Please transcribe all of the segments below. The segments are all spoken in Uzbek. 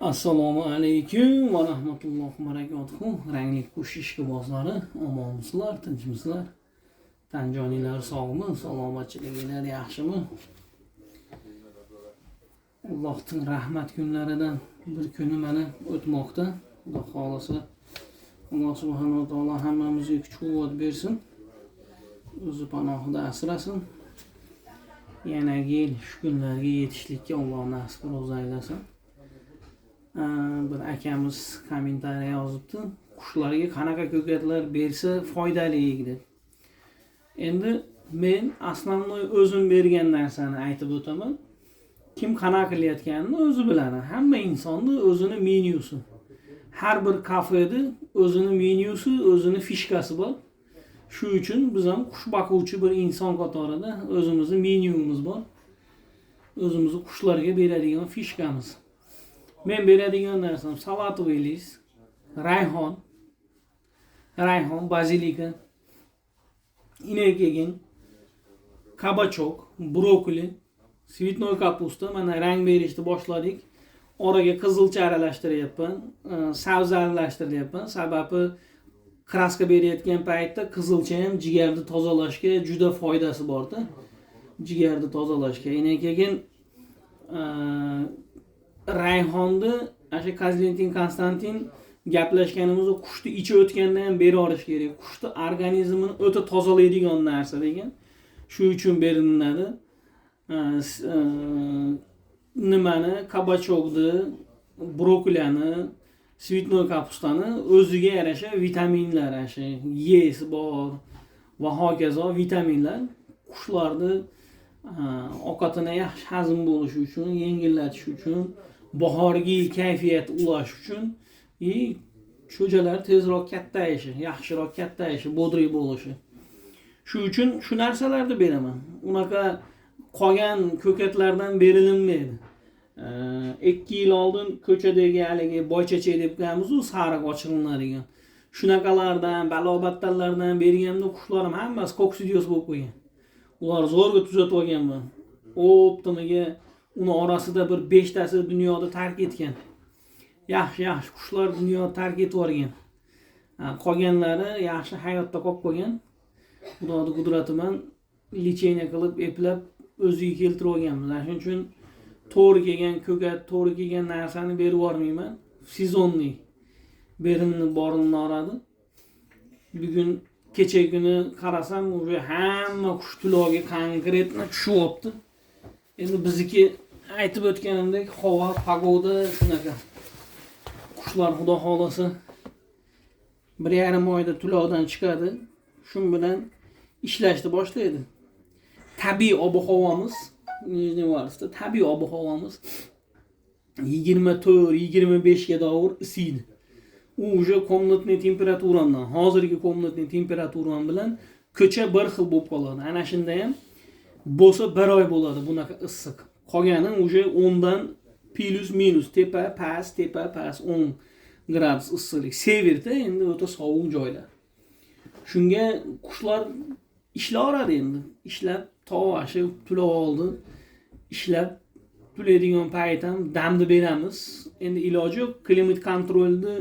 Assalomu alaykum va rahmatullohi va barakatuh. Rangli qush ishqibozlari, omonmisizlar, tinchmisizlar? Tan joninglar sog'mi, salomatchiliginglar yaxshimi? Allohning rahmat kunlaridan bir kuni mana o'tmoqda. Xudo xohlasa, Alloh subhanahu va taolo hammamizga kuch-quvvat bersin. O'zi panohida asrasin. Yanagi yil shu kunlarga yetishlikka Alloh nasib ro'za aylasin. Bir akamiz kommentariya yozibdi. Qushlarga qanaqa ko'katlar bersa foydali deb. Endi men основной o'zim bergan narsani aytib o'taman. Kim qanaqa qilayotganini o'zi biladi. Hamma insonni o'zini menyusi. Har bir kafeda o'zini menyusi, o'zini фишка si bor. Shu uchun biz ham qush boquvchi bir inson qatorida o'zimizni menyumiz bor. O'zimizni qushlarga beradigan фишка miz. Men beradigan narsam салатовый лист, rayhon, rayhon, bazilika, keyin кабачок, brokoli, цветной капуста. Mana rang berishni boshladik. Oraga qizilcha aralashtiryapman, sabzi aralashtiryapman. Sababi краска berayotgan paytda qizilcha ham jigarni tozalashga juda foydasi borda. Jigarni tozalashga. Keyin rayhonni o'sha Konstantin Konstantin gaplashganimizda qushni ichi o'tganda ham bera olish kerak. Qushni organizmini o'ta tozalaydigan narsa degan. Shu uchun beriladi. Nimani, кабачок ni, brokolini, цветной капуста ni o'ziga yarasha vitaminlar, o'sha Esi bor va hokazo vitaminlar qushlarni ovqatini yaxshi hazm bo'lishi uchun, yengillatish uchun, bahorgi kayfiyat ulash uchun и cho'jalar tezroq kattayishi, yaxshiroq kattayishi, бодрый bo'lishi. Shu uchun shu narsalarni beraman. Unaqa qolgan ko'katlardan berilinmaydi. 2 yil oldin ko'chadagi haligi boychechak deb qo'yamiz-u, sariq ochilinadigan. Shunaqalardan, balobattallardan berganimda qushlarim hammasi koksidioz bo'lib qo'ygan. Ular zo'rg'a tuzatib olganman. Оптом iga uni orasida bir 5 tasi dunyoni tark etgan. Yaxshi-yaxshi qushlar dunyoni tark etib yuborgan. Qolganlari yaxshi hayotda qolib qolgan. Xudoni qudrati bilan лечение qilib, eplab o'ziga keltirib olganmiz. Shuning uchun to'g'ri kelgan ko'kat, to'g'ri kelgan narsani berib yubormayman. Сезонный berilib borilaveradi. Bugun kecha kuni qarasam, уже hamma qush tulogi конкретно tushyapti. Endi bizniki aytib o'tganimdek, havo, погода shunaqa. Qushlar xudo xohlasa 1,5 oyda tuloqdan chiqadi. Shu bilan ishlashni boshlaydi. Tabiiy ob-havomiz, Nijnevarskda tabiiy ob-havomiz 24-25 ga dovur isiydi. U уже комнатный temperaturamdan, hozirgi комнатный temperaturam bilan ko'cha bir xil bo'lib qoladi. Ana shunda ham bo'lsa bir oy bo'ladi bunaqa issiq. Qolgani уже 10 dan плюс минус tepa past, tepa past 10 gradus issiqlik. Север da endi o'ta sovuq joylar. Shunga qushlar ishlayveradi endi. Ishlab to shu to'lov oldi. Ishlab to'laydigan payt ham damni beramiz. Endi iloji yo'q, климат контроль ni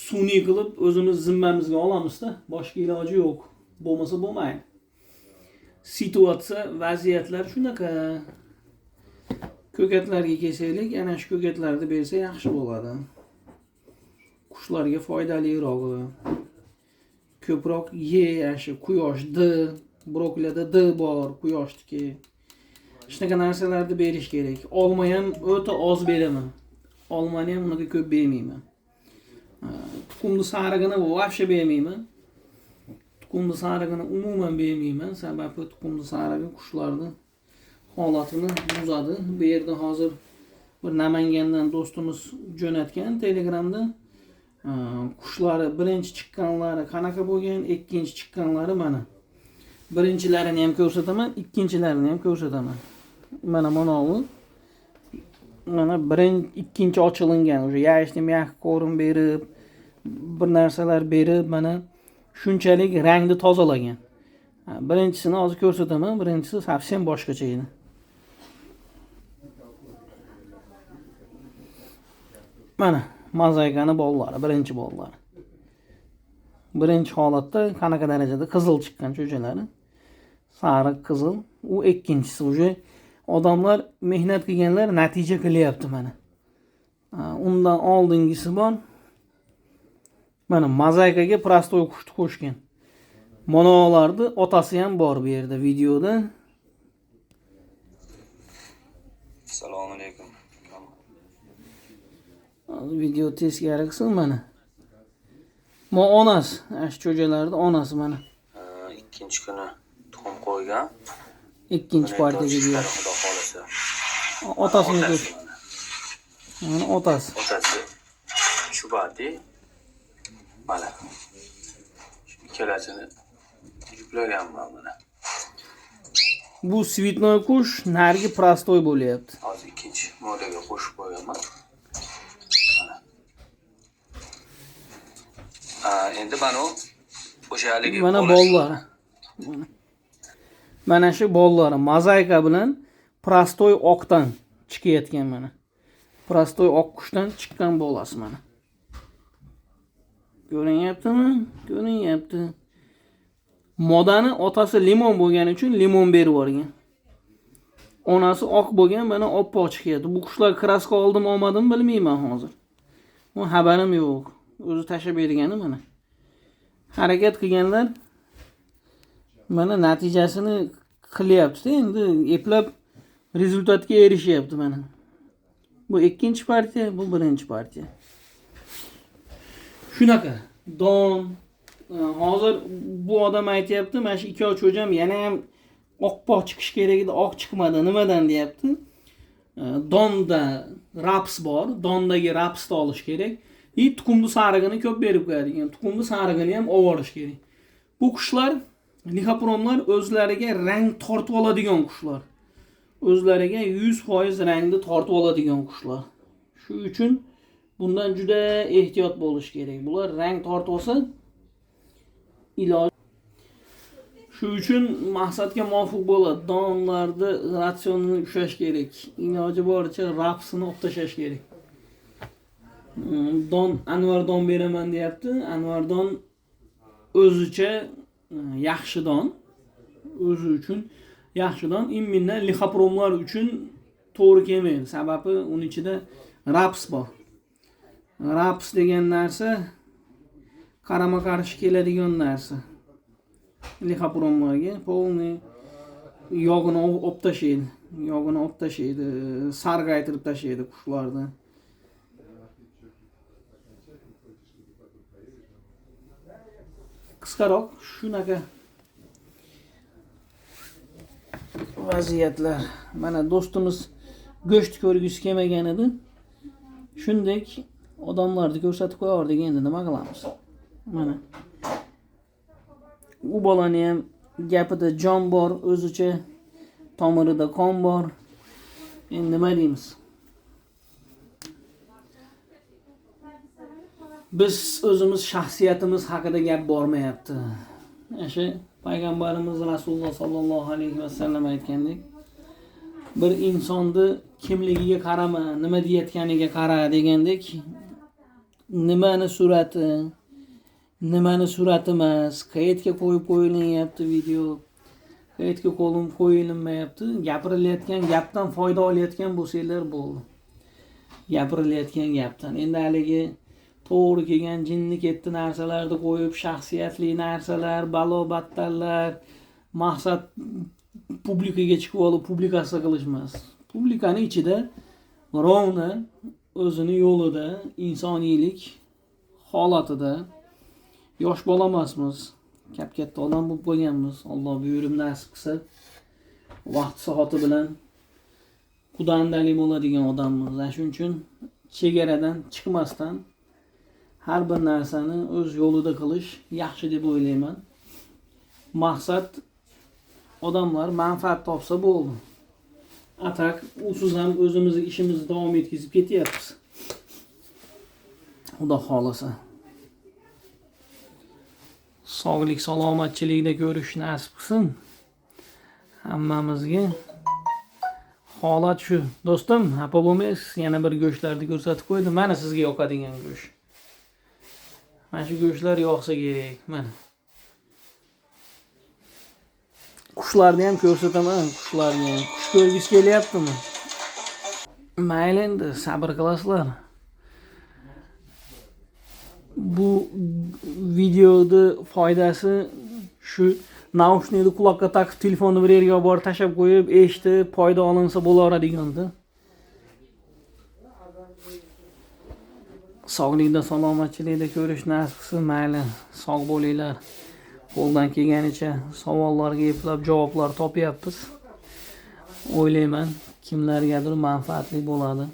sun'iy qilib o'zimiz zimmamizga olamizda, boshqa iloji yo'q. Bo'lmasa bo'lmaydi. Situatsiya, vaziyatlar shunaqa. Ko'katlarga kelsaylik, ana shu ko'katlarni bersa yaxshi bo'ladi. Qushlarga foydalirog'i. Ko'proq ye, shu quyosh D, brokolida D bor, quyoshniki. Shunaqa narsalarni berish kerak. Olma ham o'ta oz beraman. Olmani ham unaqa ko'p bermayman. Tuxumni sarig'ini вообще bermayman. Tuxumni sarig'ini umuman bermayman. Sababi tuxumni sarig'i qushlarni holatini buzadi. Bu yerda hozir bir Namangandan do'stimiz jo'natgan Telegramda qushlari birinchi chiqqanlari qanaqa bo'lgan, ikkinchi chiqqanlari mana. Birinchilarini ham ko'rsataman, ikkinchilarini ham ko'rsataman. Mana bu. Mana birinchi, ikkinchi ochilingan, уже яичный мягкий корм berib, bir narsalar berib, mana shunchalik rangni tozalagan. Birinchisini hozir ko'rsataman. Birinchisi совсем boshqacha edi. Mana mozaikani bolalari, birinchi bolalari. Birinchi holatda qanaqa darajada qizil chiqqan cho'chalari. Sariq, qizil. U ikkinchisi уже odamlar mehnat qilganlar natija qilyapti mana. Undan oldingisi bor. Mana mozaikaga простой qushni qo'shgan. Mana ularni otasi ham bor bu yerda videoda. Assalomu alaykum. Video teskari qilsin mana. Mo onasi, shu cho'jalarni onasi mana. Ikkinchi kuni tuxum qo'ygan. Ikkinchi partiyaga deyapti. Xudo xolasa. Otasini ko'r. Mana otasi. Otasi Chubati. Mana. Ikkalasini juplaganman mana. Bu цветной qush narigi простой bo'lyapti. Hozir ikkinchi modaga qo'shib qo'yaman. Mana. Endi mana o'sha haligi mana bolalar. Mana shu bolalar mozaika bilan простой oqdan chiqayotgan mana. Простой oq qushdan chiqqan bolasi mana. Ko'rinyaptimi? Ko'rinyapti. Modani otasi limon bo'lgani uchun limon berib yuborgan. Onasi oq bo'lgan, mana oppoq chiqyapti. Bu qushlar kraska oldim, olmadim bilmayman hozir. Bu xabarim yo'q. O'zi tashlab bergani mana. Harakat qilganlar mana natijasini qilyapti. Endi eplab rezultatga erishyapti mana. Bu ikkinchi partiya, bu birinchi partiya. Shunaqa. Don hozir bu odam aytyapti, mana shu ikki cho'jam yana ham oppoq chiqish kerak edi, oq chiqmadi, nimadan deyapti. Donda raps bor, dondagi rapsni olish kerak. И tuxumni sarig'ini ko'p berib qo'yadigan, tuxumni sarig'ini ham olib kerak. Bu qushlar, lixopromlar o'zlariga rang tortib oladigan qushlar. O'zlariga 100% rangni tortib oladigan qushlar. Shu uchun bundan juda ehtiyot bo'lish kerak. Bular rang tortib olsa iloj. Shu uchun maqsadga muvofiq bo'ladi. Donlarni ratsionini ushlash kerak. Iloji boricha rapsini olib tashlash kerak. Don Anvar don beraman deyapti. Anvar don o'zicha yaxshi don. O'zi uchun yaxshi don. Immindan lixopromlar uchun to'g'ri kelmaydi. Sababi uning ichida raps bor. Raps degan narsa qarama-qarshi keladigan narsa. Lixopromlarga polniy yog'ini olib tashlaydi. Yog'ini olib tashlaydi, sarg'aytirib tashlaydi qushlarni. Qisqaroq shunaqa vaziyatlar. Mana do'stimiz go'sht ko'rgisi kelmagan edi. Shunday odamlarni ko'rsatib qo'yardik, endi nima qilamiz? Mana u bolani ham gapida jon bor, o'zicha tomirida qon bor. Endi nima deymiz? Biz o'zimiz shaxsiyatimiz haqida gap bormayapti. O'sha payg'ambarimiz Rasululloh sallallohu alayhi vasallam aytgandek, bir insonni kimligiga qarama, nima deyayotganiga qara degandek, nimani surati, nimani surati emas, qayerga qo'yib qo'yilyapti video, qayerga qo'lim qo'yilmayapti, gapirilayotgan gapdan foyda olayotgan bo'lsanglar bo'ldi. Gapirilayotgan gapdan. Endi haligi to'g'ri kelgan jinni ketdi narsalarni qo'yib, shaxsiyatli narsalar, balo battallar, maqsad publikaga chiqib olib publikatsiya qilish emas. Publikani ichida rovna o'zini yo'lida, insoniylik holatida yosh bola emasmiz, kap-katta odam bo'lib qolganmiz. Alloh buyurib nasib qilsa, vaqt soati bilan qudandalik bo'ladigan odammiz. Shuning uchun chegaradan chiqmasdan har bir narsani o'z yo'lida qilish yaxshi deb o'ylayman. Maqsad odamlar manfaat topsa bo'ldi. Atak usiz ham o'zimizni ishimizni davom etkazib ketyapmiz. Xudo xolasa. Sog'lik, salomatchilikda ko'rish nasib qilsin hammamizga. Holat shu. Do'stim, xafa bo'lmaysiz. Yana bir go'shtlarni ko'rsatib qo'ydim. Mana sizga yoqadigan go'sht. Mana shu go'shtlar yoqsa kerak. Mana. Qushlarni ham ko'rsataman, qushlarni ham. Qush ko'rgisi kelyaptimi? Mayli endi, sabr qilasizlar. Bu videoni foydasi shu naushnikni quloqqa taqib, telefonni bir yerga olib borib tashlab qo'yib, eshitib, foyda olinsa bo'laveradigan-da. Sog'likda, salomatchilikda ko'rish nasib qilsin, mayli, sog' bo'linglar. Qo'ldan kelganicha savollarga eplab javoblar topyapmiz. O'ylayman, kimlargadir manfaatli bo'ladi.